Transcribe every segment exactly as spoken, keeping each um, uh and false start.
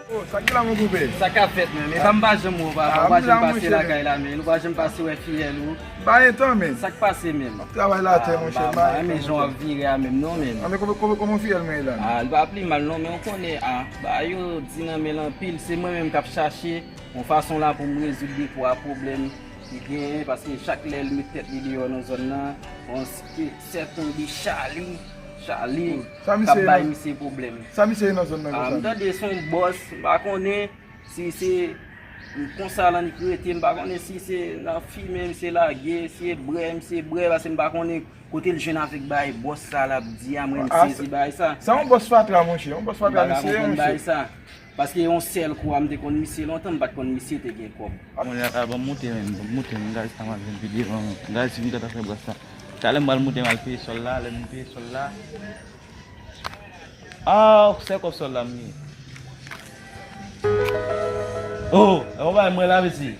Oh, sa ki la, mon koupe? Sa k ap fèt, men? E pa m pa janm wè w, papa. Ah, ou pa janm pase lakay la, men. Ou pa janm pase wè fiyèl ou. Ba entan, men. Sa k pase, men? M ap travay latè, monchè. M pa renmen jan w ap vire a, menm, non, men. Ah, men kòman, kòman, kòman fiyèl mwen ye la? Ah, li pa pli mal, non, men ou konnen, ah, bagay yo di nan men l anpil. Se mwen menm k ap chache yon fason la pou m rezoud de twa pwoblèm ki genyen, paske chak lè l met tèt li deyò nan zòn nan, yon sèten de Chali, Chali k ap bay misye pwoblèm. Sa misye ye nan zòn nan konsa? Ah, m tande se yon bòs, m pa konnen si se konsa l annik rete, m pa konnen si se nan fimen misye lage, si se bwè misye bwè, paske m pa konnen kote l jwenn avèk bagay bòs sa l ap di a, mwen m sezi bagay sa. Sa yon bòs fatra, monchè, yon bòs fatra misye ye, monchè. Paske yon sèl kou a m te konn misye lontan, m pa t konn misye te gen kòb. Mwen la, ban m moute menm, ban m moute menm, gaz sa m ap vin pi devan menm. Gaz si m gentan fè bwès sa. Talè m pral moute m al peye sòl la, lè m peye sòl la. Ah, se kòb sòl la m ye. Oh, e yon bagay mwen la, mesye.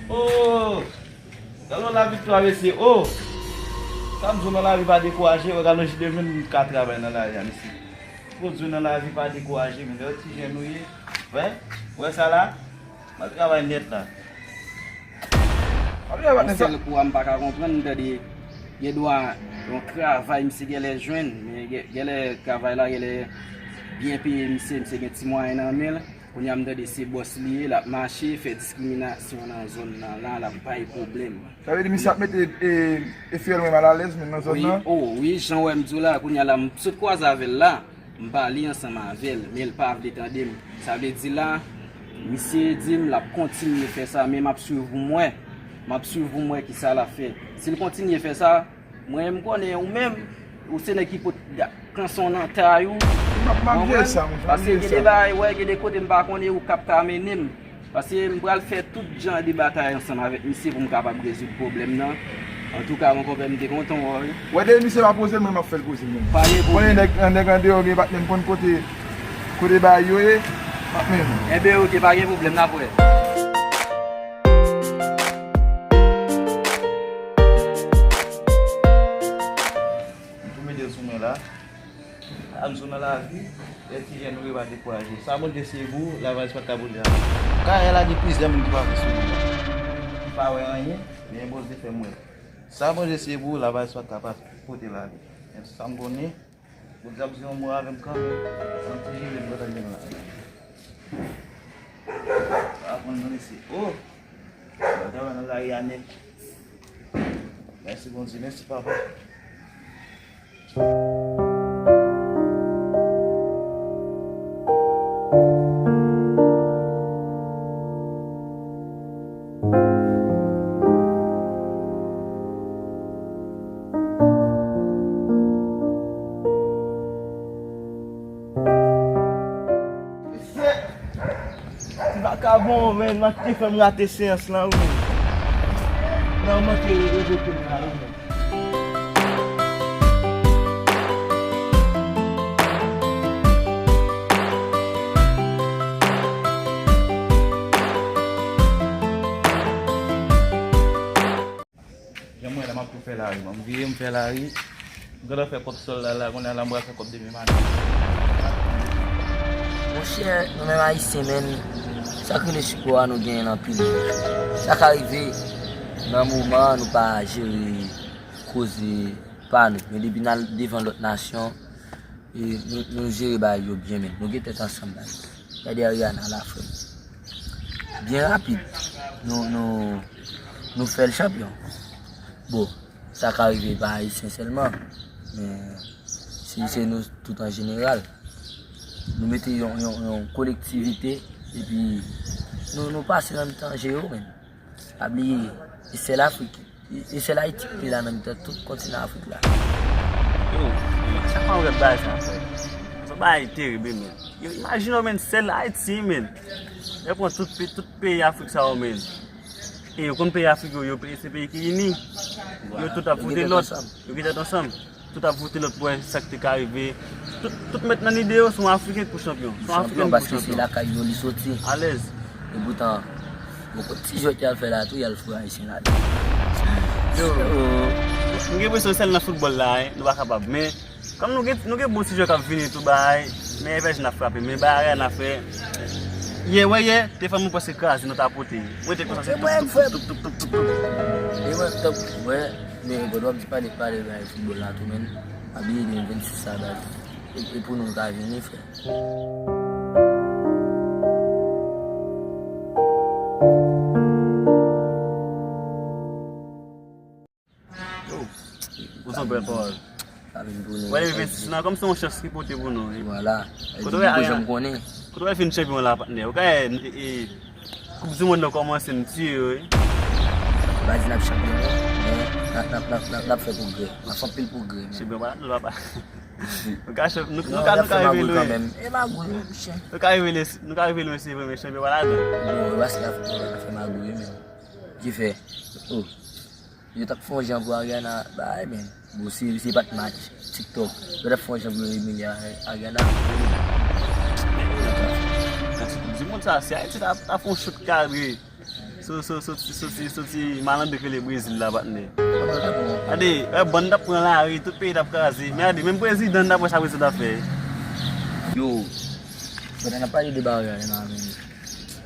Oh! Gade yon lavi twa mesye, oh! Sa m di w nan lavi pa dekouraje, wè gade yon jou demen m ka travay nan lari a mesye. Fò di w nan lavi pa dekouraje, men lè yon ti jèn ou ye, wè, wè sa la, m al travay nèt la. Yon sèl kou a m pa ka konprann, m tande gen dwa yon travay misye genlè jwenn, men gen- genlè travay la genlè byen peye misye, misye gen ti mwayen nan men l. Kounye a m tande se bòs li ye, l ap mache, fè diskriminasyon nan zòn nan la, l ap bay pwoblèm. Sa vle di misye ap mete e, e fiyèl mwen malalèz menm nan zòn nan? Wi, o, wi, jan w wè m di w la, kounye a la, m sot kwaze avè l la, m pale ansanm avè l, men l pa vle tande m. Sa vle di la, misye di m l ap kontinye fè sa, men m ap swiv pou m wè. M ap swiv pou m wè kisa l ap fè. Si l kontinye fè sa, mwen, m konnen ou menm, ou se nèg ki pot ga- kanson nan tay ou. M ap, m ap jere sa, monchè, m ap jere sa. Paske gen de bagay, wè, gen de kote m pa konnen ou k ap ka mennen m. Paske m pral fè tout jan de batay ansanm avèk misye pou m kapab rezoud pwoblèm nan. Antouka, mon konpè, m te kontan wè w, wi. Wè, depi misye pa poze l, mwen, m ap fè l poze l, menm. Pa gen pwoblèm. Konnen nèg, nèg andeyò gen patnè m konn kote, kote bagay yo ye, m ap mennen. Enben, oke, pa gen pwoblèm, n ap wè. M tou mete l sou mwen la. Sa m di w nan lavi, lè ti jèn ou ye pa dekouraje. Sa Bondye siye pou ou, lavalès pa t ka pote lavi. Kay la gen plizyè moun ki pase sou li. M pa wè anyen, men Bondye fè m wè. Sa Bondye siye pou ou, lavalès pa t ka pa pote lavi. Men sa m konnen, Bondye ap di yon mo avè m kanmenm. Yon ti jile m gentan gen la. Aprann nan mesye. Oh! Mwen travay nan lari a nèt. Mèsi Bondye, mèsi papa. Mesye, ti vakabon, men, manke fè m rate seyans lan, wi, men. Non, manke revoke m la, wi, men. Jan m wè la, m ap tou fè lari, man. M vire, m fè lari. M gentan fè kòb sòl la, la, kounye a la, m pral fè kòb demen maten. Monchè, nou menm Ayisyen, menn, sa k rele sipò a, nou genyen l anpil. Sa ka rive, nan moman an, nou pa jere koze pa nou. Men depi n al devan lòt nasyon, e, nou, nou jere bagay yo byen, menn. Nou gen tèt ansanm, baz. Gade Ariana la, frè. Byen rapid. Nou, nou, nou fè l chanpyon. Bon, Sa ka rive pa Ayisyen sèlman, men se, se nou tout an jeneral. Nou mete yon, yon, yon kolektivite, epi nou, nou pase nan mitan je yo, men. Pa bliye, e sèl Afrik, e, e sèl Ayiti ki te la nan mitan tout kontinan Afrik la. Yo, chak fwa m wè bagay sa, frè, se yon bagay terib, men. Yo, imajine w, men, sèl Ayiti, men. Yo pran tout, pe- tout peyi Afrik sa yo, men. E yo konn peyi Afrik yo, yo, se peyi ki ini. Yo tout ap vote lòt. Yo gen tèt ansanm. Tout ap vote lòt pou wè sa k te ka rive. Tout, tout mèt nan lide yo, se yon Afriken pou chanpyon. Se yon Afriken pou chanpyon, paske se lakay yo li soti. Alèz. Epoutan, bon, kot ti jwèt y al fè la tou, y al foure Ayisyen ladan. Yo, m gen enpresyon sèl nan foutbòl la, hein, nou pa kapab. Men, kòm nou gen, nou gen bon ti jwè k ap vini tou, bay, men Evèj n ap frape, men bay Ariana fè. Yè, wè, yè, te fè mwen prèske kraze nan ta pote. Mwen te konsa, se toup, toup, toup, toup, toup, toup. E mwen, tank, mwen, men, bon, w ap di pale, pale, bay foutbòl la tou, men, abiye de vennsis sa, bay. E, e pou nou ka vini, frè. Yo, ou son bèl pawòl. Wè, le vennsis nan, kòm se yon chans ki pote pou nou, wi. Vwala. Kote w wè Ariana, kote w wè fin chanpyon la, patnè? Ou ka wè, e, e, Koup di mond nan kòmanse, m tiye yo, wi. Baz n ap chanpyon, wi. Men, n ap, n ap, n ap, n ap, n ap fè pwogrè. N ap fè anpil pwogrè, men. Chanpyon pa ladan, pa. Nou ka chanp-, nou, nou ka, nou ka rive lwen. E magouy, wi, chen. Nou ka rive lwen, nou ka rive lwen, se vre, men chanpyon pa ladan. Bon, e paske afè, afè magouy, men. Ki fè? Oh. Yo t ap fè yon jan pou Ariana bay, men. Bon, se, se pa t match TikTok. Yo t ap fè yon jan pou yo imilye Ariana. Nan ti koup di mond sa, si Ayiti ta, ta fè yon chout kadre, so, so, soti, soti, soti malandren k rele Brezil la, patnè. Gade, e, bann t ap pran lari, tout peyi t ap kraze. Men gade, menm prezidan n t ap wè sa prezidan t ap fè. Yo, pandan n ap pale de bagay la, men,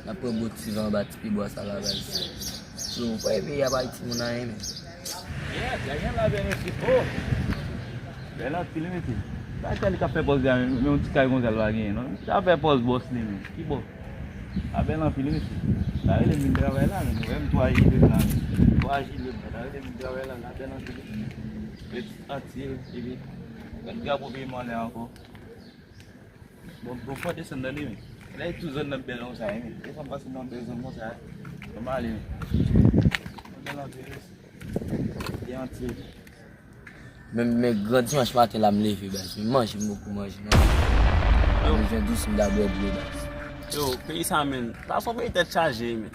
n ap pran bon ti van anba ti pyebwa sa la, baz. Yo, pa epi y ap bay timoun anyen, men. Yeah, Daniel la bèl, mesye. Oh! Bèl anpil, mesye. Sa Charlie k ap fè pòz la, men, men yon ti kay konsa l pa genyen, non. Sa fè pòz bòs li, men. Ki bò? La bèl anpil, mesye. La rele m vin travay la, men. Ou wè m twa jile m la, men. Twa jile m la, la rele m vin travay la, la bèl anpil. Met antil, epi, gad drapo peyi m anlè ankò. Bon, bon, fò desann nan li, men. Lè tout zòn nan bèl konsa, men. E sa m pase nan bèl zòn konsa, men. Fò m ale, men. Bèl anpil, men. E antil. Men, men gran dimanch maten la, m leve, baz. Men manje, m poko manje, non. M bezwen dous, m ta bwè dlo, baz. Yo, peyi sa, men. Sa se yon peyi tèt chaje, men.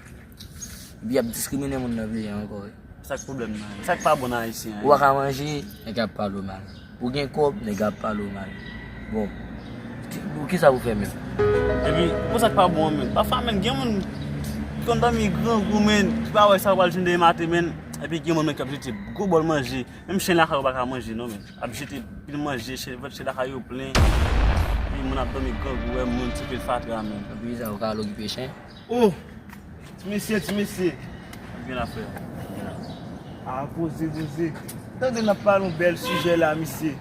Epi y ap diskrimine moun nan peyi a ankò, wi. Sa k pwoblèm nan? Sa k pa bon nan Ayisyen an? Ou pa ka manje, nèg ap pale w mal. Ou gen kòb, nèg ap pale w mal. Bon, ki, pou kisa pou fè menm? Epi, pou sa k pa bon an menm? Pafwa menm, gen moun ki konn dòmi grangou, menm, ki pa wè sa yo pral jwenn demen maten, menm. Epi gen moun menm k ap jete gwo bòl manje. Menm chen lakay yo pa ka manje, non, menm. Ap jete pil manje, chen, chen lakay yo plen. Epi moun ap dòmi grangou, wè moun ti pil fatra, menm. Epi sa, ou ka al okipe chen? Oh! Ti mesye, ti mesye. Gen afè. A, poze, poze. Tande n ap pale yon bèl sijè la, mesye.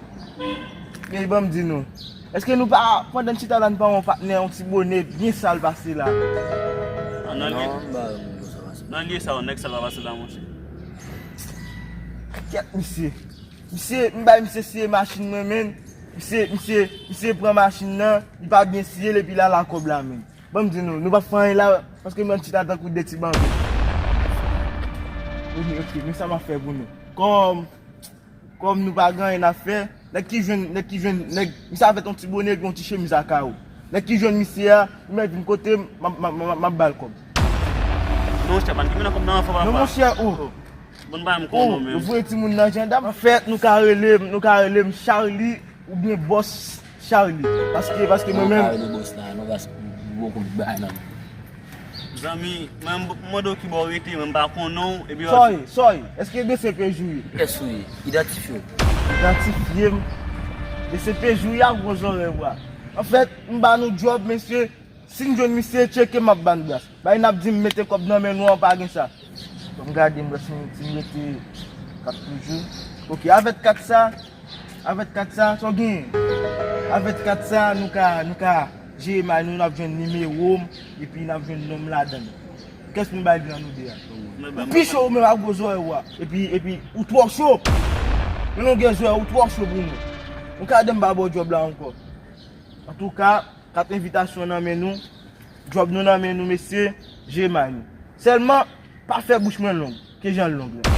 Men ban m di nou. Èske nou pa, pandan n chita la, nou pa wè yon patnè, yon ti bone byen sal pase la? Nan lye, nan lye sa, yon nèg sal pa pase la, monchè. Kèt, mesye. Misye, m bay misye siye machin mwen, menm. Misye, misye, misye pran machin nan, li pa byen siye l, epi l al a kòb la, menm. Ban m di nou, nou p ap fè anyen la, paske m ann chita tankou de ti banben. Ok, ok, men sa m ap fè pou nou. Kòm, kòm nou pa gen anyen n ap fè, nèg ki jwenn, nèg ki jwenn, nèg, misye avèk yon ti bone epi yon ti chemiz a kawo. Nèg ki jwenn misye a, li mèt vin kote m, m ap, m ap, m ap, m ap ba l kòb. Non, monchè, pa n ki mennen kòb nan anfò, papa. Non, monchè, oh. Bon, pa m konnen menm. Yo voye timoun nan jandam. Anfèt, nou ka rele m, nou ka rele m Charlie oubyen Bòs Charlie. Paske, paske mwen menm. Ou ka rele bòs la, non, paske ou poko bay nan. Zanmi, mwen m mande w ki bò w rete, mwen m pa konnen w, epi w ap di. Sòy, sòy, èske de se pejou ye? Kiyès ou ye? Idantifye w. Idantifye m? De se pejou ye ak gwo zòrèy ou a. Anfèt, m ba nou djòb, mesye. Si n jwenn misye, tcheke m ap ba n bras. Bay n ap di m mete kòb nan men nou an, pa gen sa. Bon, m gade m wè si m, si m rete kat toujou. Ok, avèk kat sa, avèk kat sa, sa w genyen? Avèk kat sa, nou ka, nou ka jere may nou, n ap jwenn nimewo m, epi n ap jwenn non m ladan l. Kès moun bay gran nou de a? Ou pi cho ou menm ak gwo zòrèy ou a. Epi, epi, ou twò cho. Men longè zòrèy ou twò cho pou mwen. Ou ka di m pa ba w djòb la ankò. Antouka, kat envitasyon nan men nou. Djòb nou nan men nou, mesye. Jere may nou. Sèlman, pa fè bouch mwen long. Ke jan l long la.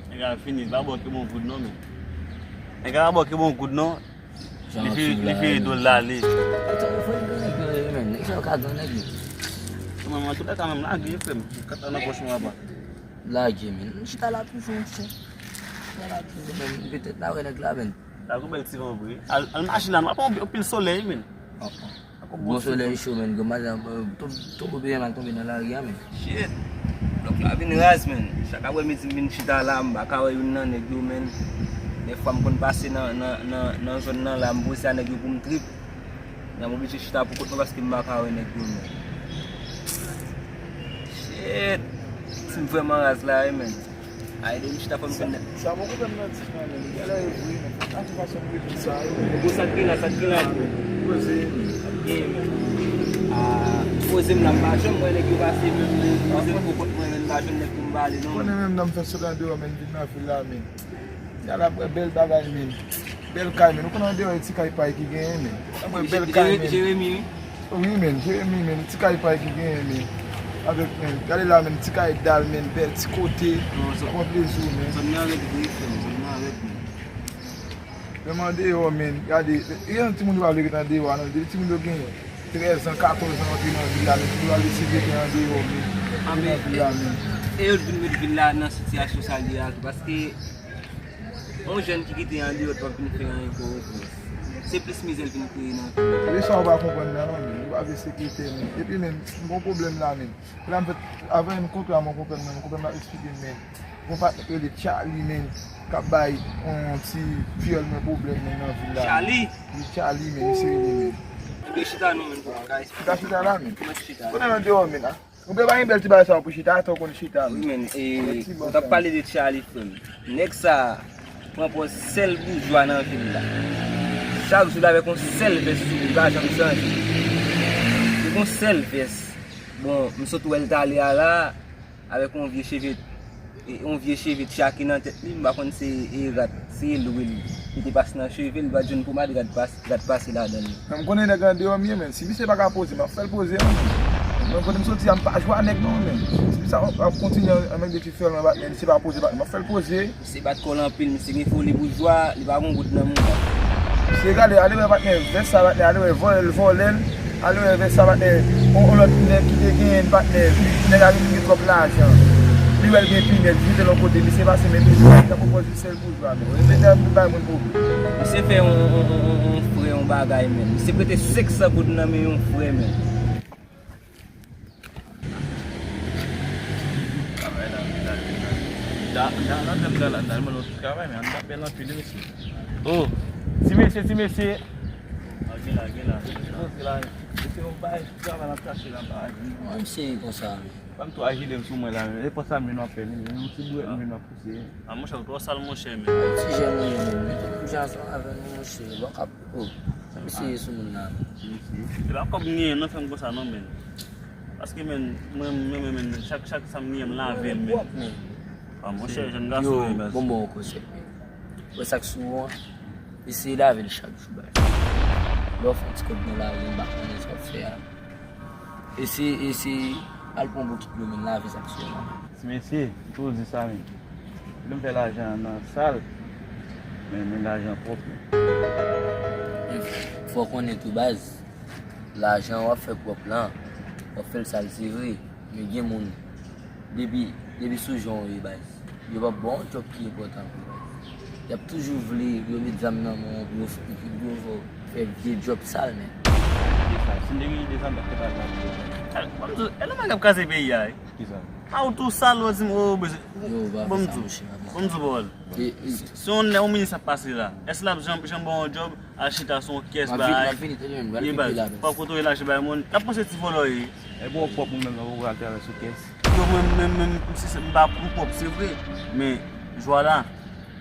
Nèg la fini, l pa ba w ke bon goud non, men. Nèg la pa ba w ke bon goud non. Li fè, li fè do l ale. Nèg sa yo ka di nèg yo. Mwen, mwen, tout sa menm lage, frè m. Kat la nan pòch mwen apa. Lage, men. M chita la toujou, monchè. Chita la toujou, men. M petèt la wè nèg la, men. La gon bèl ti van vre. Al, al mache la, nou ap pran anpil solèy, men. Gwo solèy cho, men. Gwo madanm, eh, to-, towo byen mal tonbe nan lari a, men. Shit. Blòk la vin raz, men. Chak aprèmidi m vin chita la, m pa ka wè youn nan nèg yo, men. Dèfwa m konn pase nan, nan, nan, nan zòn nan la, m poze a nèg yo pou m trip. Men m oblije chita pou kont mwen paske m pa ka wè nèg yo, men. Shit. Ti m vrèman raz la, wi, men. Ay, de m chita fò m konn nèt. Sa bon, konprann nan di mwen, men. Genlè e vre, men. An tout fason, m rete sa, wi. Bon, sa k gen la, sa k gen la, tou. Poze. Sa k gen, men. Ah, poze m la, m pa janm wè nèg yo pase, men, men, poze m pou kont mwen, men, m pa jwenn nèg pou m pale, non. Konnen menm nan m fè sot andeyò, men, m vin nan vil la, men. Y al ap wè bèl bagay, men. Bèl kay, men. Ou konn andeyò, e ti kay pay ki genyen, men. Ap wè bèl kay, men. Jeremi, wi. Wi, men, Jeremi, men, ti kay pay ki genyen, men. Avèk, men, gade la, men, ti kay dal, men, bèl ti kote. Non, zòn, pran plezi w, men. Zòn nan rèd vre, frè m, zòn nan rèd, men. Menm andeyò, men, gade, e, e, timoun yo pa vle ret andeyò a, non, depi timoun yo gen trèz an, katòz an, antre nan vil la, men, timoun yo pa vle se rete andeyò, men, rete nan vil la, men. E yo t vin met vil la nan sitiyasyon sa l ye a, paske yon jèn ki kite andeyò t ap vin fè anyen Pòtoprens. Se plis mizè l vin kreye nan vil la. Se sa ou pa konprann nan, non, men. Ou pa vle sekirite, men. Epi, men, m gon pwoblèm la, men. Kounye a m fèt avè yon konpè a, yon konpè m, yon konpè m ap eksplike m, men. Gon patnè k rele Charlie, men, k ap bay yon ti fyèl mwen pwoblèm, men, nan vil la. Charlie? Wi, Charlie, men, li se rele, men. Ou vle chita non, men, pou ka eksplike. Ou ka chita la, men. Ou ka chita. Konnen nan deyò, men, la. Ou pa gen bèl ti bagay sa pou chita, atò konn chita. Wi, men, e, ou t ap pale de Charlie, frè m. Nèg sa pran pòz sèl boujwa nan vil la. Chak jou l avèk yon sèl vès sou li, li pa janm chanje. Li gon sèl vès. Bon, m sot wè l talè a la, avèk yon vye cheve, e, yon vye cheve tchake nan tèt li, m pa konn se, e, rat, se lwil ki te pase nan cheve l, li pa t jwenn pomad, rat pas-, rat pase ladan li. Men m konnen nèg andeyò m ye, men. Si misye pa ka poze, m ap fè l poze, non, men. Mwen, kote m soti a, m pa jwe a nèg, non, men. Si misye ap, ap kontinye anmède ti fyèl mwen, patnè, misye pa poze, patnè, m ap fè l poze. Misye bat kò l anpil, misye gen foli boujwa, li pa gon goud nan mouda. Misye gade, ale wè patnè, vès sa, patnè, ale wè vòlè l vòlè l, ale wè vès sa, patnè, on, on lòt nèg ki te genyen l, patnè, nèg la vin gen twòp lajan. Li wè l gen pinèd, li jete l yon kote, misye pase men misye, sa pwopòz li sèl boujwa, men. Repete ap bay moun pwoblèm. Misye fè on, on, on, on, on frè yon bagay, men. Misye prete senk san goud nan men yon frè, men. Travay la, travay la. Da, da, nan tèm da la, da, mwen lòt travay, men an da bèl anpil, mesye. Oh, ti mesye, ti mesye. Ah, gen la, gen la. Poze la, mesye, yon bagay travay nan kache la, bagay. Mwen, m seye konsa, men. Ban m twa jile m sou mwen la, men. E pa sa m vin wè, men. Yon ti bwèt m vin wè pouse. Ah, monchè, ou twò sal, monchè, men. Ti jèn ou ye, men. Mete pou jan sa avè nou, monchè. Bò kap, oh. Sa misye ye sou moun la, men. Ti mesye. E pa kòb m genyen, non, fè m konsa, non, men. Paske, men, mwen, mwen, mwen, men, chak, chak sa m genyen, m lave l, men. Pwòp, men. Ah, monchè, jèn gason, wi, baz. Bon, bon, konsèy, men. Wè sa k sou ou an, eseye lave l chak jou, baz. Lè w fè yon ti kòb nan lari, m pa konnen sa w ap fè a. Eseye, eseye al pran bokit dlo, men lave sa k sou ou an. Ti mesye, m toujou di sa, men. Lè m fè lajan nan sal, men, men lajan pwòp, men. Men fò w konnen tou, baz, lajan w ap fè pwòp lan, w ap fè l sal, se vre, men gen moun, depi, depi sou jan w ye, baz, yo p ap ba w yon djòb ki enpòtan vre, baz. Y ap toujou vle yo met zam nan men w pou yo f-, pou yo fè w fè vye djòb sal, men. Vye sal. Si m te gen ide sa, m t ap fè bagay la. Ban m di w, e nan bagay k ap kraze peyi a, wi. Kisa? A, ou tou sal, ou di m, oh, bezwen. Yo, pa fè sa, monchè, pa fè sa. Ban m di w, pawòl. Si yon nèg, yon minis ap pase la, èske l ap janm, janm ba w yon djòb, al chita sou yon kès, bay, ye, baz, pa kote w lache bay moun, l ap panse ti vòlò w ye. E bon, w pwòp ou menm, ou al travay sou kès. Yo, mwen, mwen, mwen, m, si se, m pa, m pwòp, se vre, men, jwa la,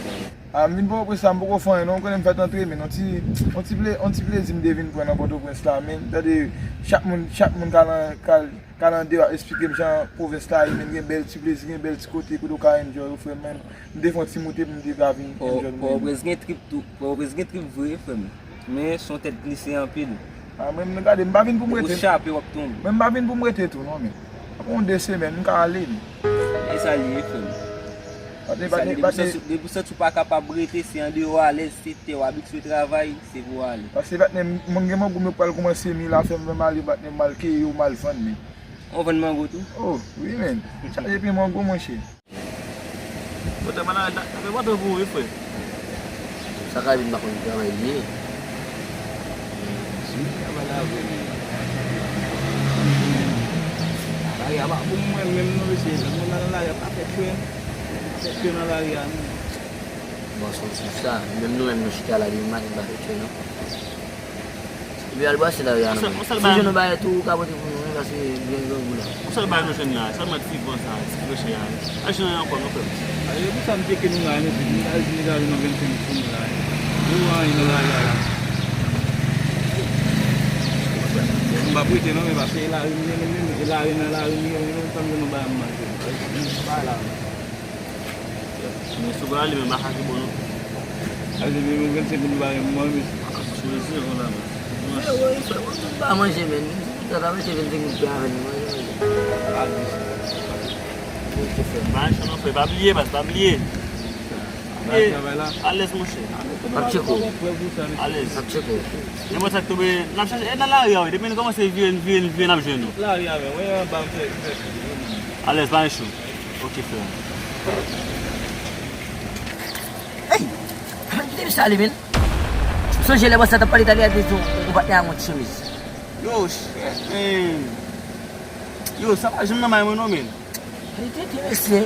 frè m. A, m vin Pòtoprens la, m poko fè anyen non, m konnen m fèt antre, men yon ti, yon ti ple, yon ti plezi m te vin pran nan Pòtoprens la, men, tande, chak moun, chak moun ka nan, ka, ka nan deyò ap eksplike m jan pwovens la ye, men gen bèl ti plezi, gen bèl ti kote, kote w ka enjoy ou, frè m, men, m te fè yon ti moute pou m te ka vin enjoy m. Pòtoprens gen trip tou, Pòtoprens gen trip vre, frè m. Men, se yon tèt glise anpil. A, mwen, m gade, m pa vin pou m rete. Depi w chape, w ap tonbe. Mwen, m pa vin pou m rete tou, non, men. Apre yon de semèn, m ka ale, men. E sa l ye, frè m. Patnè, e sa l ye, patnè, depi w patnè. Santi, depi w santi w pa kapab rete, se andeyò w alèz, se tè w abitye travay, se pou w ale. Paske, patnè, m, mwen gen mango m yo pral kòmanse, men la fè m, m ale, patnè, m al keyi yo, m al vann, men. Ou vann mango tou? Oh, wi, men. Chaje pi mango, monchè. Bòtò pa la, la, la, bòtò pou ou, wi, frè. Sa ka vin pa konn travay li ye. Si, travay la vre. Lari a pa pou mwen menm non, mesye. Lè mwen nan lari a pa fè kren. Pa fè kren nan lari a non. Bon, se pou sa. Menm nou menm nou chita la, depi maten pa fè kren non. Epi al brase lari a non. Ou sal, ou sal ba. Si jwenn yon bagay tou, ou ka pote pou nou, wi, paske gen grangou la. Ou sal ba nou jwenn la, sèlman ti bon sa, ti kroche a. Al jwenn ankò, non, frè m. A, e pou sa m tcheke nou la, mesye, nou ta di nou ta jwenn yon vennsenk pou nou la. Nou anyen nan lari a la. M pa prete non, men paske e lari m ye, men, men, e lari nan lari m ye, men, men, sa m jwenn nou ba m manje. Bay la. Men sou pral li menm, pa ka ki bon non. Sa vle di menm vennsenk goud pa gen pou mwen, mesye. Sou zero la, men. Zero, e frè, mwen tout pa manje, men. Sa ta mete vennsenk goud pè avè n manje, manje. Pa di sa. Ba yon chan non, frè, pa bliye, baz, pa bliye. Ba travay la. Alèz, monchè. N ap tcheke w. Alèz. N ap tcheke w. Nenpòt sa k tonbe, n ap chache, e nan lari a, wi. Depi n kòmanse vire, n vire, n vire, n ap jwenn nou. Lari a, men, wè, anba, m fè, m fè. Alèz, pa yon cho. Ok, frè. Ey! Kite misye ale, men. M sonje lè bòs la t ap pale talè a, te di yon patnè a yon ti chemiz. Yo, shit, man. Yo, sa pa janm nan may mwen non, men. Kite, kite, mesye.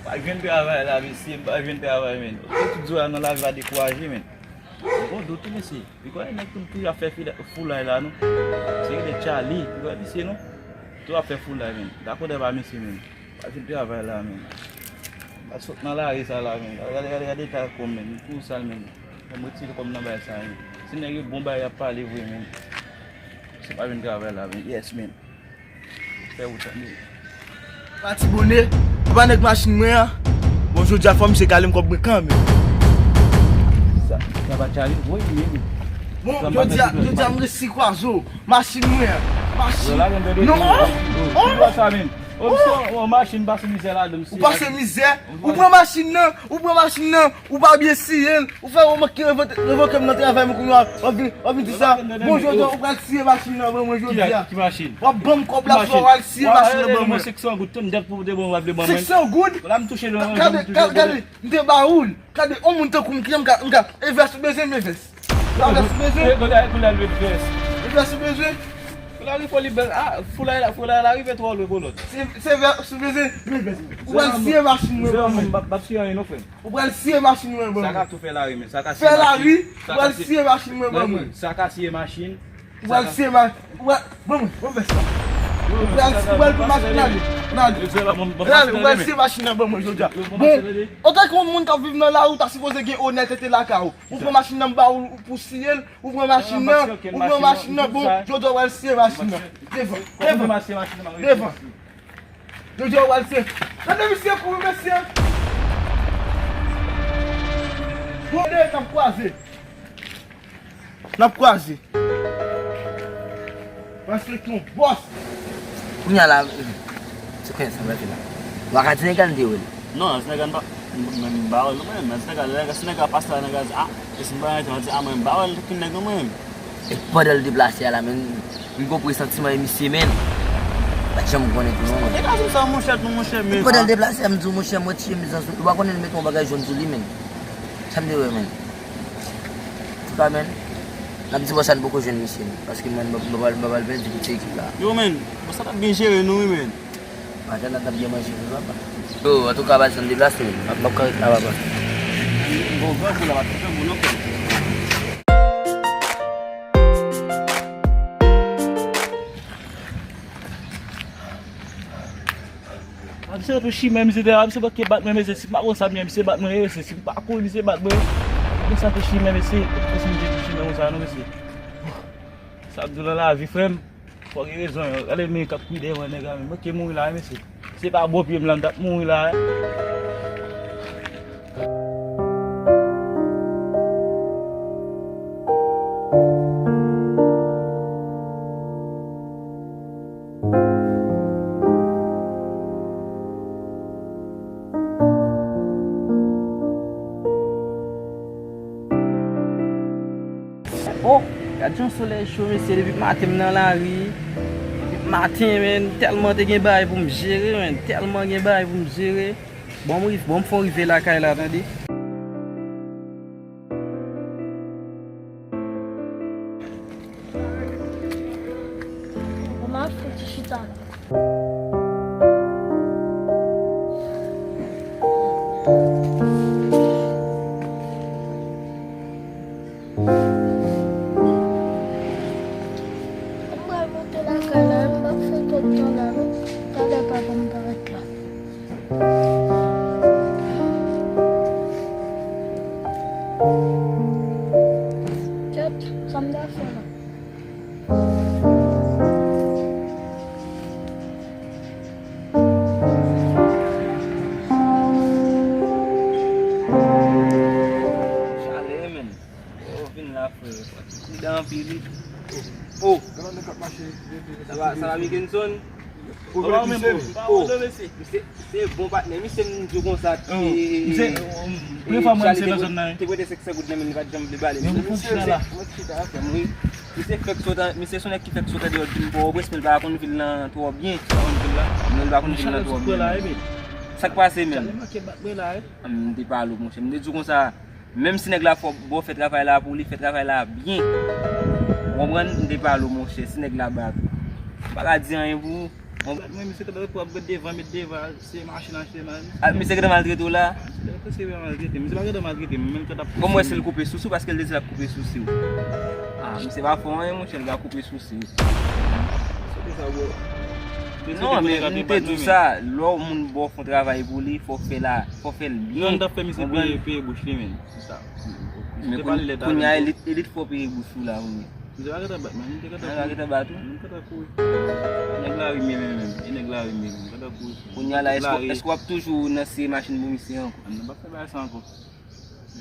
Pa jwenn travay la, mesye, m pa jwenn travay, men. Tout jou a nan lavi a dekouraje, men. Bon, do tou, mesye. Li kwè nèg tou, tou ap fè fila-, foulay la, non. Se rele Charlie, li kwè misye, non. Tou ap fè foulay, men. Dakò dè pa mesye, men. Pa vin travay la, men. Pa sot nan lari sa la, men. Gade, gade, gade eta kò m, men. Li tou sal, men. Fè m retire kò m nan bagay sa, men. Si nèg yo bon bagay ap pale vre, men. Se pa vin travay la, men. Yes, men. Fè ou tande. Pati bonè, papa nèg machin mwen an. Bon, jodi a fò misye kale m kòb mwen kanmenm. Sa, sa pa Charlie, voye men. Bon, jodi a, jodi a m resi kwaze w. Machin mwen an. Machin. Non! Oh! Sa men. Oh, misye, oh, machin pase mizè ladan, misye. Ou pase mizè, ou pran machin nan, ou pran machin nan, ou pa byen siye l, ou fè ou manke revoke, revoke m nan travay mwen kounye a, w ap vin, w ap vin di sa. Bon, jodi a, ou pral siye machin nan ban mwen jodi a. Ki machin? W ap ban m kòb la, fò w al siye machin nan ban mwen. Senk san goud, tout dèt pou te bon, w ap vle ban mwen. Senk san goud? La m touche l, gade, gade, gade, m te ba ou l. Gade, yon moun tankou m ki m ka, m ka, e vès ou bezwen, men vès. Sa vès ou bezwen? E vès ou bezwen? Foulay fò li bèl. Ah, foulay la, foulay la rive twò lwen pou lòt. Se, se vès ou bezwen, men vès. Ou pral siye machin mwen ban mwen. M p ap siye anyen non, frè m. Ou pral siye machin mwen ban mwen. Sa ka tou fè lari, men. Sa ka siye machin. Fè lari, ou pral siye machin mwen ban mwen. Sa ka siye machin. Ou pral siye machin. Ou pral, ban mwen, ban mwen vès la. Ou pral, ou pral pran machin nan, ale. Nan ale. Ou pral siye machin nan ban mwen jodi a. Bon, antanke yon moun k ap viv nan lari, ou ta sipoze gen onètete lakay ou. Ou pran machin nan m ba ou pou siye l, ou pran machin nan, ou pran machin nan, bon, jodi a w al siye machin nan. Devan, devan, devan. Jodi a w al siye. Gade misye kouri, mesye. Bon, n ap kwaze. N ap kwaze. Paske yon bòs. Kounye a la, se kwen sa mwen fè la. W a ka di nèg la n te wè l. Non, nan Senegal m pa, m, m, m pa wè l non mwen, nan Senegal, lè Senegal pase la, nèg la di, ah, e si m pa rete, mwen di, ah, mwen m pa wè l ki nèg non mwen. E pandan l deplase a la, men, m gon presantiman e misye, men, m pa t janm konnen tou non mwen. E ka di m sa, monchè, tou, monchè, men. Pandan l deplase a, m di w, monchè, mwen ti chemiz lan sou, ou pa konnen l mete yon bagay jòn sou li, men. Sa m te wè, men. Antouka, men, n ap di bòs la n poko jwenn misye, men. Paske, men, m pa, m pa pral, m pa pral pèdi tout se ekip la. Yo, men, bòs la t ap byen jere nou, wi, men. Maten la t ap byen manje wi papa. Yo, antouka, baz, ann deplase wi. M ap, m ap ka ret la, papa. Bon, grangou la pa t fè bon non, frè. A, misye tou chimè, misye te la, misye manke bat mwen, mesye. Si m pa konn sa, misye bat mwen, mesye. Si m pa kouri, misye bat mwen. Konsa tou chimè, mesye. Konsa misye tou chimè konsa, non, mesye. Sa ap di w nan lavi, frè m. Fò gen rezon, yo. Gade men k ap kwi dèyè mwen, nèg la, men. Mwen ki mouri la, wi, mesye. Se pa bò pye m la, m t ap mouri la, wi. Oh, gad jan solèy cho, mesye, depi maten m nan lari. Depi Maten, men, tèlman te gen bagay pou m jere, men, tèlman gen bagay pou m jere. Bon, m riv-, bon, m fon rive lakay la, tande. Kòman ap fouti chita la? M pral monte lakay la, m p ap fè twòp tan la, non. Talè papa m parèt la. Kèt, sa m ta fè la? Chalè, menn. Oh, vin la, frè. Pridan anpil, wi. Oh. Sa va, sa va, Mickenson? Ou vle pise m? Oh, misye, misye bon patnè. Misye m di w konsa, eh, eh, eh, eh, Charlie te prete senk san goud nan men li, pa t janm vle ba li. Misye, misye, misye fèk sot an, misye se yon nèg ki fèk sot andeyò di m Pòtoprens, men li pa konn vil lan twò byen. Men li pa konn vil lan twò byen. Sa k pase menm? M te pale w, monchè. M te di w konsa, menm si nèg la fò, bon, fè travay la pou li, fè travay la byen. Ou konprann? M te pale w, monchè, si nèg la bat ou. M pa ka di anyen pou ou. Mwen, misye gentan ret pou ap ret devan, met devan, se machin achte, man. Ah, misye gentan maltrete w la? Misye gentan maltrete m. Misye pa gentan maltrete m, men l gentan ap pouse m. Bon, m wè si l koupe souse w, paske l te di l ap koupe souse w. Ah, misye pa fè anyen, monchè, l pa koupe souse w. Se te sa, bro. Non, men m te di w sa, lè yon moun ba w fè yon travay pou li, fò w fè la, fò w fè l byen. Non, m t ap fè misye peye, peye bouch li, men. Se sa. Men kounye a, elit, elit fò peye bouch ou la, kounye a. Misye pa gentan bat mwen, li te gentan kouri. Ah, gentan bat ou? Li gentan kouri. Nèg lari m ye menm, menm. E nèg lari m ye menm, gentan kouri. Kounye a la, èske, èske w ap toujou nan siye machin pou misye ankò? An, nou pa fè bagay sa ankò.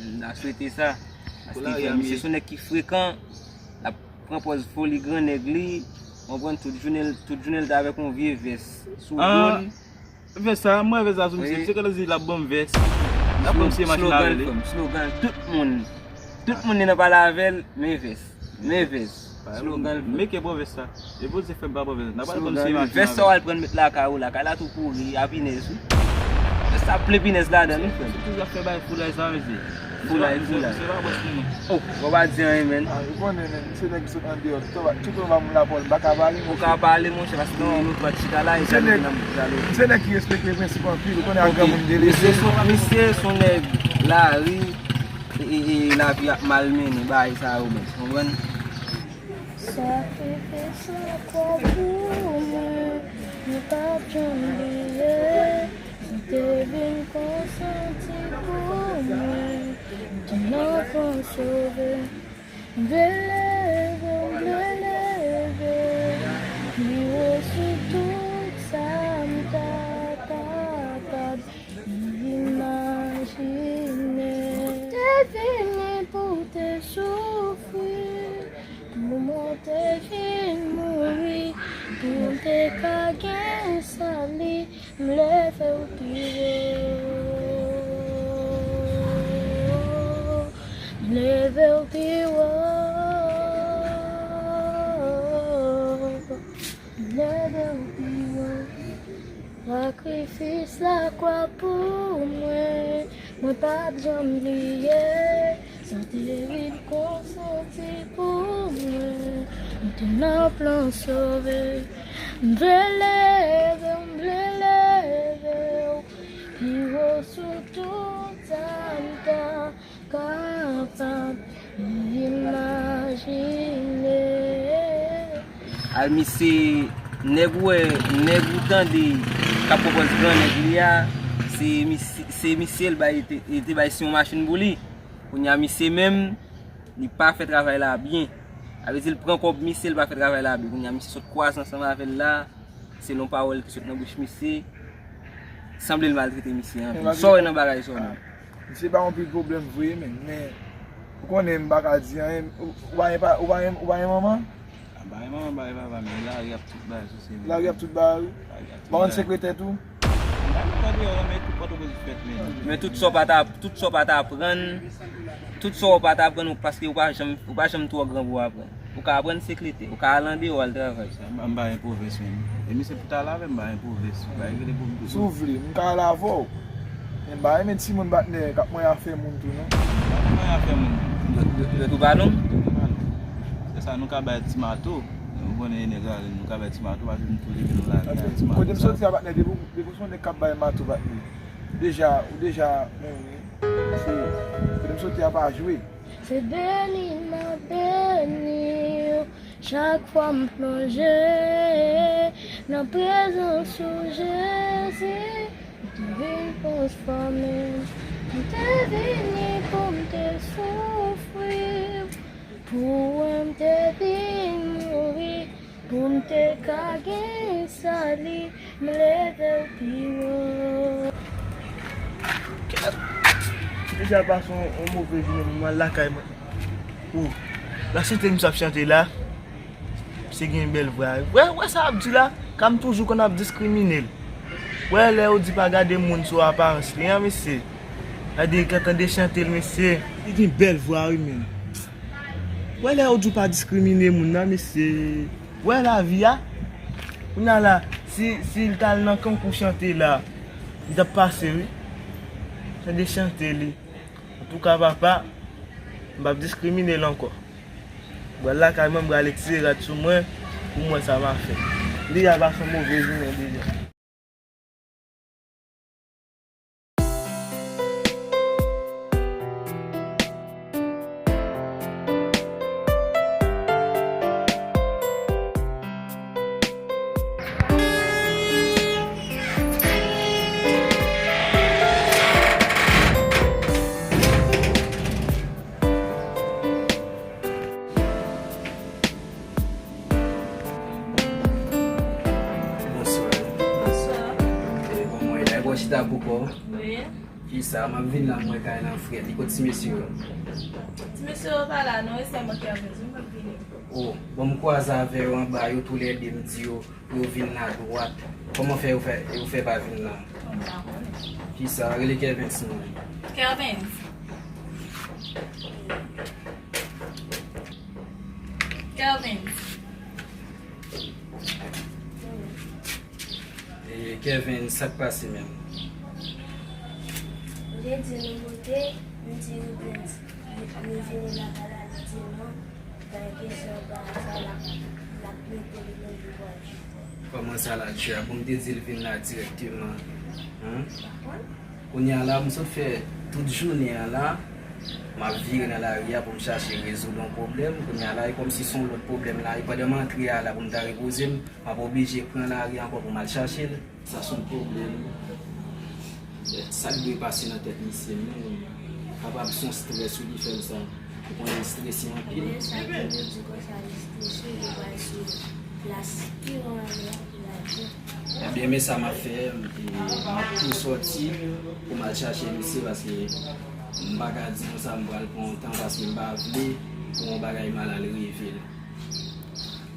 M ta swete sa. Paske frè, misye se yon nèg ki frekan, l ap pran pòz foli grannèg li, w konprann, tout jounen, tout jounen l te avèk yon vye vès sou do l. Vès sa, m wè vès sa sou misye. Misye gentan di l ap ban m vès. L ap ban m siye machin avè li. Slogan, tout moun. Tout moun li nan pale avè l, men vès. Men vès. Slogan l. Meke pran vès sa. E bon, se fè m pa pran vès la. N ap al pran siye machin avè l. Vès sa w al pran met lakay ou, lakay la tou pouri, a pinèz wi. Vès sa plen pinèz ladan l wi, frè m. Se toujou ap fè bagay foulay sa, mesye. Foulay, foulay. Se pa bòs li non. Oh, ou pa di anyen, menn. Ah, ou konnen, menn, se nèg ki sot andeyò. Tout, tout moun ba moun lapòl, m pa ka pale, monchè. Ou ka pale, monchè, paske nou, nou twa chita la, e sa nou nan bouch la, nou. Se nèg ki respekte prensip anpil, ou konnen ak granmoun de lese. Misye se yon nèg lari, e, e, e lavi ap malmennen, bagay sa yo menm, konprann? Sakrifis lakwa pou mwen, mwen p ap janm bliye. Sa te vin konsanti pou mwen, m te nan pran sove. M vle leve, m vle leve pi wo sou tout sa m ta kapab imajine. Te vini pou te soufri, pou mwen te vin mouri, pou m te ka gen sali. M leve w pi wo. M leve w pi wo. M leve w pi wo. Sakrifis lakwa pou mwen, mwen p ap janm bliye. Sa te vin konsanti pou mwen, mwen te nan plan sove. M vle leve w, m vle leve w pi wo sou tout sa m ta kapab imajine. Al misye, nèg ou wè, nèg ou tande k ap pran pòz grannèg li a, se misye, se misye l bay, te, te bay siye yon machin pou li. Kounye a misye menm, li pa fè travay la byen. Sa vle di l pran kòb misye, l pa fè travay la byen. Kounye a misye sot kwaze ansanm avè l la, selon pawòl ki sot nan bouch misye, sanble l maltrete misye anpil. Sa w wè nan bagay sa w menm? Misye ba w anpil pwoblèm vre, menn, men ou konnen m pa ka di anyen. Ou, ou pa gen pa, ou pa gen, ou pa gen manman? M pa gen manman, m pa gen papa, men lari ap tout bagay sou se menm. Lari ap tout bagay, wi. Lari ap tout bagay. Ou pa konn sekre tèt ou? M pa konn tande yo, men tout Pòtoprens fèt, menn. Men tout sa w pa ta, tout sa w pa ta aprann, tout sa w pa ta aprann, paske ou pa janm, ou pa janm twò gran pou w aprann. Ou ka aprann sekretè, ou ka al andeyò al travay. M pa, m pa gen pwovens menm. E misye pou ta lave m, m pa gen pwovens. M pa gen pou m Si w vle, m ka al avè w. Men m pa renmen timoun patnè k ap manyen afè moun tou, non. Manyen afè moun. Yo, yo, yo tou pa long? Yo tou pa long. Se sa nou ka bay ti mato. Nou konnen nèg la, nou ka bay ti mato, paske nou tou leve nou lage a ti mato. Kote m soti a patnè, depi w, depi w se yon nèg k ap bay mato patnè. Deja, ou deja, men, men, se, kote m soti a pa jwe. Se beni m ap beni w chak fwa m plonje nan prezans ou, Jezi. M te vin transfòme m, m te vini pou m te soufri, pou w m te vin mouri. Pou m te ka gen sali, m leve w pi wo. Deja pase yon, yon move jounen, m al lakay mwen. Ou, la chante misye ap chante la, misye gen bèl vwa. Wè, wè sa ap di la, ka m toujou konn ap diskrimine l. Wè lè yo di pa gade moun sou aparans li an, mesye. Gade, tande chante l, mesye. Li gen bèl vwa, wi, men. Wè lè yo di w pa diskrimine moun nan, mesye. Wè lavi a. Kounye a la, si, si l t al nan konkou chante la, li t ap pase, wi. Tande chante li. Antouka, papa, m p ap diskrimine l ankò. M pral lakay mwen, m pral etire rad sou mwen, pou m wè sa m a fè. Deja pase yon move jounen deja. Bonswa. Bonswa. E, kòman w ye la? E, bon, chita pou kò w. Wi. Kisa, m ap vin la, m wè kay lan frèt. Li kot ti mesye yo? Ti mesye yo pa la, non, e sèlman Kervens, wi, m ap vini. O, bon, m kwaze avè yo anba, yo toulède, m di yo, pou yo vin la dwat. Kòman fè yo fè, yo fè pa vin la? Bon, m pa konnen. Kisa, rele Kervens non. Kervens. Kervens. E, Kervens, sa k pase menm? Ou te di nou monte, m di ou vin, nou vini lakay la, li di non. Bay kesyon ba sa l ap, l ap plede li menm li pral jwe. Kòman sa l ap jwe a? Bon, m te di l vin la dirèkteman. Hein? Kounye a la, m sot fè tout jounen an la, m ap vire nan lari a pou m chache rezoud yon pwoblèm. Kounye a la, e kòmsi se yon lòt pwoblèm la. E pandan m antre a la pou m ta repoze m, m ap oblije pran lari ankò pou m al chache l. Sa se yon pwoblèm. Sa k dwe pase nan tèt misye menm? Kapab se yon strès wi ki fè l sa. Ou konnen l strese anpil. Men sa ke yo di konsa, li strese, li pral sou plas pi wo anlè pou l al jwe. Ebyen, men sa m ap fè, m, m ap tou sòti pou m al chache misye, paske m pa ka di konsa m pral pran yon tan, paske m pa vle pou yon bagay mal al rive l.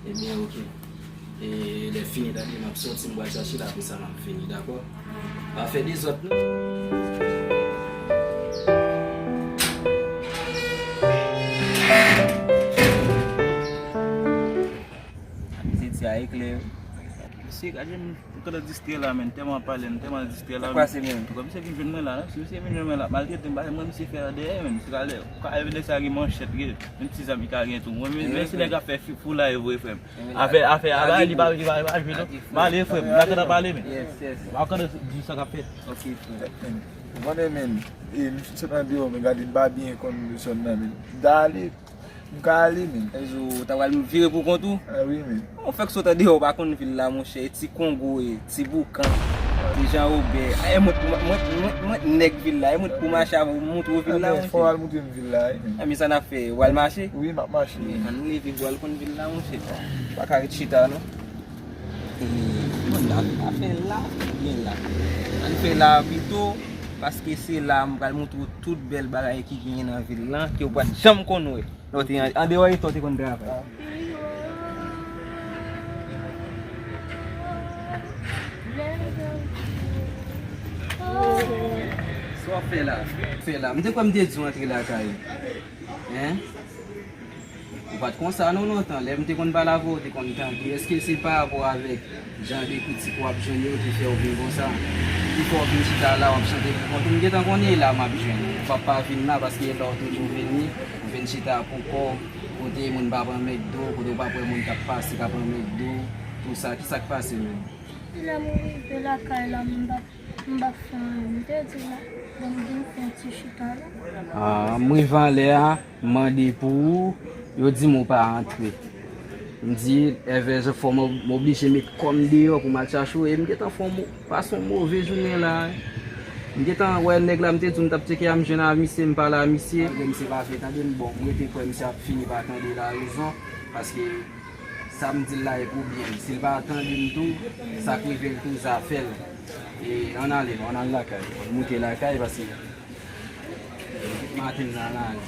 Ebyen, oke. E lè fini, tande, m ap sòti, m pral chache l, apre sa, m ap vini, dakò? Pa fè dezòd, non. Misye di a eklè. Mesye, gade m, m kontan distrè la, men, tèlman pale, m tèlman distrè la. Sa k pase menm? Kòm misye vin jwenn mwen la, non? Si misye vin jwenn mwen la, maltrete m, pa mwen misye fè a dèyè, men, misye ka lè, ka, lè sa gen manchèt, gen, menm ti zam li ka gen tou. Mwen, men, men se nèg ap fè fi-, foulay vre, frè m. Afè, afè a bay li pa, li pa, li pa jwe non. M ale, frè m, m nan pale, men. Yes, yes. M ap kontan di sa k ap fèt. Ok, frè. Ou konnen, men, e, m sot andeyò, men gade m pa byen konn zòn nan, men. M ta ale, m ka ale, men. Sa vle di w ta pral vire pou kont ou? Ah wi, men. Ou fèk sot andeyò, ou pa konn vil la, monchè. E ti Kongo, e ti Boukan, ti Jan Wobè. E mwen, mwen, mwen, mwen, mwen nèg vil la. E mwen pou mache avè w, moutre w vil la, monchè. Fò w al moutre m vil la, wi, men. Enben sa n ap fè, w al mache? Wi, m ap mache. Ann leve pou al konn vil la, monchè. Pa ka ret chita, non. E, bon, la, pa fè la, men la. Ann fè la pito, paske se la m pral moutre w tout bèl bagay ki genyen nan vil lan, ke w pa t janm konn wè. Lè w te an, andeyò eta w te konn travay. Sa w ap fè la? Fè la. M te kwè m te di w antre lakay ou. Hein? Ou pa t konsa non lontan. Lè m te konn pale avè w, ou te konn tande. Èske se pa rapò avèk jan de kritik w ap jwenn yo ki fè w vin konsa? Ki fè w vin chita la, w ap chante pou kont ou? M gentan konnen e la m ap jwenn ou. Ou p ap pa vin la paske e la w toujou vini. Ou vin chita pou kò w, kote moun pa pran McDo, kote w pa p wè moun k ap pase k ap pran McDo, tou sa. Ki sa k pase menm? Lè m rive lakay la, m pa, m pa fè anyen. M te di la, bon, m vin fè yon ti chita la. Ah, m rive anlè a, m mande pou ou, yo di m ou pa antre. M di, Evèz, fò m, m oblije met kò m deyò pou m al chache w, e m gentan fè yon mo-, pase yon move jounen la. M gentan wè nèg la, m te di w m t ap tcheke a, m jwenn a misye, m pale a misye. Malgre misye pa vle tande m, bon, m rete kwè misye ap fini pa tande la rezon, paske sa m di l la e pou byen m. Si l pa tande m tou, sa k rive l tou, zafè l. E ann ale, ann al lakay. Ann moute lakay, paske maten m nan ale.